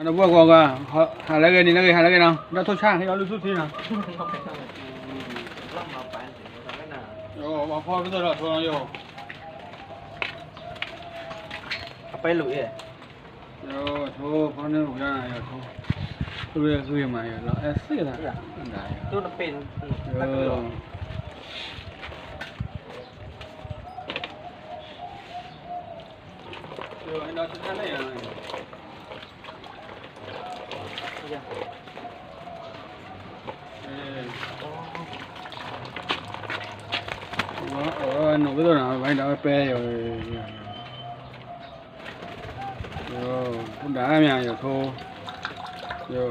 ဒီပုၢ်ဝဲၢ်ကိးဂၤ, ဟးလၢဂ့ၤန့ၣ်လၢဂ့ၤ, ဟးလၢဂ့ၤနီၤ, ဒီးထိၣ်ဆၣ် ဟ့ၣ်ဒီးလုၢ်သူၣ်ထံနီၤ, ပှၤဖီပသိးဒီးထိနီၤယိာ်, အပဲလူၤအံၤ, ယိာ်ထိဖီန့ၣ်ဝံၤလီၤနီၤ, ယိာ်ထိ, ဂ့ၤဂ့ၤမး ယိာ်လီၤအဲၣ်သ့ၣ်လီၤ, ယိာ် နီၢ်ကသိးနီၤ, ဘၣ်ဒီးပဲယိာ်, ယိာ်, ဖိဒါမ့ၢ်ယိာ်ထိ, ယိာ်,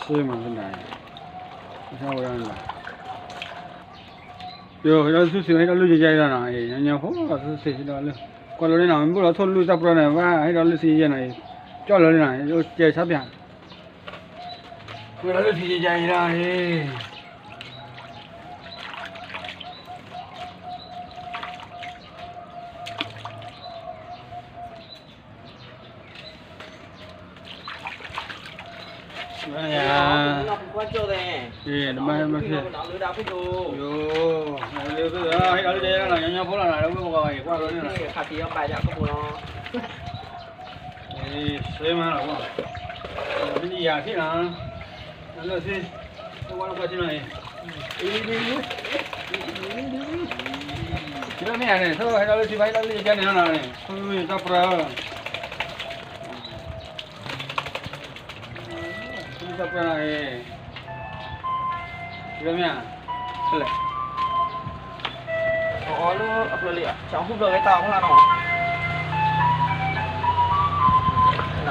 စ့မၤဖိဒါ, ဝဲဒၣ်, ယိာ် ဟ့ၣ်ဒီးလုၢ်သူၣ်ထံ ဟ့ၣ်ဒီးလုၢ်ယဲယဲလီၤနီၤ, ညီညီဖိ သုသ့ဟ့ၣ်ဒီးလုၢ်, ကွၢ်လိန့ၣ်နီၤ, မ့ၢ်ဘၣ်လီၤထိၣ်လုၢ်တၢ်ပျီန့ၣ် ဘၣ်ဟ့ၣ်ဒီးလုၢ်ထံယဲယဲနီၤ, ကၠီၣ်လီၤန့ၣ်နီၤ, ယိာ်ကဲဆါပၠး, ဟ့ၣ်ဒီးလုၢ်ထံယဲယဲအံၤလီၤ, တဘၣ်ဟဲဘၣ်ဆ့, ယိာ်, ဟ့ၣ်ဒီးလုၢ်ယဲလီၤနီၤ, ညီညီဖိလီၤနီၤ, လၢဝဲပှၤဂၤအံၤကွၢ်လိန့ၣ်နီၤ, စ့မၤလီၤ, မ့ၢ်ယၤထံၣ်နီၤ, လၢသ့ၣ်, ဝဲလၢပှၤထံၣ်နီၤအံၤ, ထံၣ်လၢမ့ၢ်ယၤန့ၣ် ထိၣ်ဟ့ၣ်ဒီးလုၢ်ထံ ဘၣ်ဟ့ၣ်ဒီးလုၢ်ယဲန့ၣ်နီၤ, ထိၣ်လုၢ်တၢ်ပျီ တၢ်ပျီ, ထံၣ်လၢမ့ၢ်ဧါ, လဲၣ်, အီၣ်လၢအပျီလံ, ဆၣ်ဟူပျီဝဲတၢ်အီၣ်ဖျါ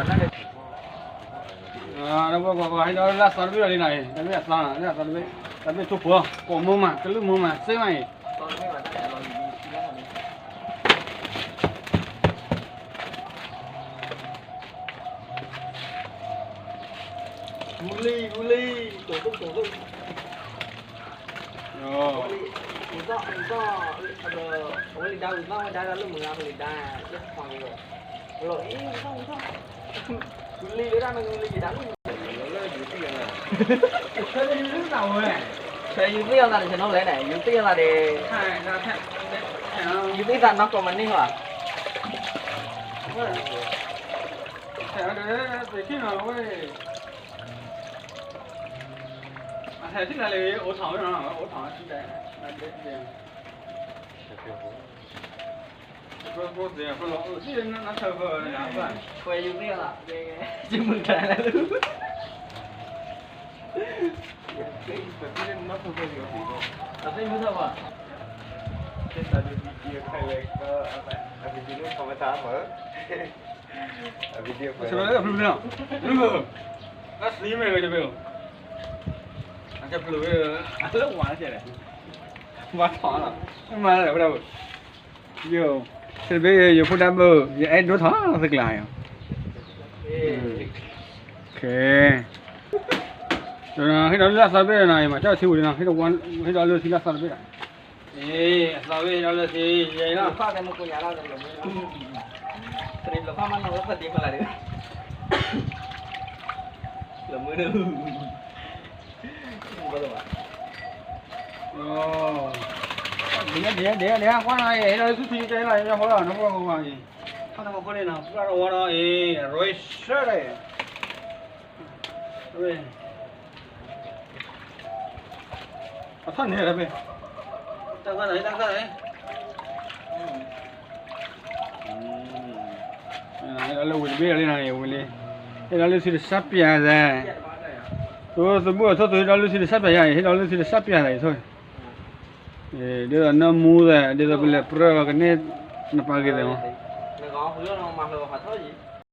နီၤ, ဒီးပှၤဟ့ၣ်ဒီးလၢအသီတဘ့ၣ်လီၤလံနီၤအံၤ, တဘ့ၣ်အသီနီၤ, တဘ့ၣ်ထိၣ်ဖိ, ကိးမိၢ်မး, ကလုၢ်မိၢ်မး, စ့မးအံၤ မူလံ မူလံ, တိၢ်တိၢ်တိၢ်တိၢ်, ဝံၤသီၣ် ဝံၤသီၣ်, အဝဲလံဒါ ဝံၤသီၣ် ဝဲဒါဒီးလၢမုၢ်ဂၤ ပလံၤဒါ လၢခွါက့ၤ, လီၤအံၤ ဝံၤသီၣ် ဝံၤသီၣ်, မူလံလၢဒၣ်မ့ၢ်မူလံယဒါလၢ, ဆဲးယူၤသ့ၣ်အသးတဆဲးနီၤလဲၣ်န့ၣ် ယူၤသ့ၣ်အသးဒီး, ယူၤသ့ၣ်သးနီၢ်ကီၢ်မၤန့ၢ်ဟီဧါ, အဟဲထံၣ်လၢလၢအိၣ်ထီၣ်ဝဲနီၤ အိၣ်ထီၣ်ဝဲထံၣ်လၢ, ဆွဲယူၤသ့ၣ်အသး, ကမုၢ်တၢ်လၢ, တၢ်သ့ၣ်မုၢ်ထီၣ်ဘၣ်, တၢ်သ့ၣ်မုၢ်ထီၣ်ဘၣ်, အဝဲဒၣ်ဖျိဖျိနီၤ, ဖျိဖျိ, အသံမ့ၢ်ဝဲတဘ့ၣ်, အကဖျိဝဲ, အလၢဝါကဲလဲၣ်, ဝါထီၣ်လီၤ, မ့ၢ်မၤလဲၣ်ဝဲဒၣ်, ယိာ်, တဘ့ၣ်ယဖိဒါဘၣ်, ယအဲၣ်ဒိးထီၣ်သကျါယီၤ, ခဲ ဟ့ၣ်ဒီးလုၢ်လၢ်သီတဘ့ၣ်နီၤ, မၤကၠီၣ်ထံဝံၤလံနီၤ, ဟ့ၣ်ဒီးလုၢ်ထံလၢ်သီတဘ့ၣ်ဒီး, အ့ အသီတဘ့ၣ်ဟ့ၣ်ဒီးလုၢ်ထံယဲအံၤလီၤ, တရံးဘျီဖးမးနီၤလၢပသံဖီလာ်ဒီး, လၢမုၢ်ဒီး, ဒ်ဒ်ဒ်ဒ် ကွၢ်နီၤအံၤ ဟ့ၣ်ဒီးလုၢ်ထံယဲအံၤလီၤ, ညီဖိလီၤ ညီဖိလီၤအံၤ, ဖးတမီၤဖိန့ၣ်နီၤ ပှၢ်တဝီဒီးအံၤ အရ့ဆၢဒီး အထီၣ်န့ၣ်လၢဖဲ, တၢ်သၣ်န့ၣ် တၢ်သၣ်န့ၣ်, ဟ့ၣ်ဒီးလၢဝံၤတဘ့ၣ်လံနီၤ ဝံၤလံ, ဟ့ၣ်ဒီးလုၢ်ထံတစၢ်ပၠးသး, သိသဘိၣ်အထိၣ်သိဟ့ၣ်ဒီးလုၢ်ထံတစၢ်ပၠးယၤအံၤ ဟ့ၣ်ဒီးလုၢ်ထံတစၢ်ပၠးသးအံၤထိၣ်, ဒ်သိးနၢမူသး ဒ်သိးပလဲၤပြၢကန့ၢ်နပာ်က့ၤသးမး, ဟ့ၣ်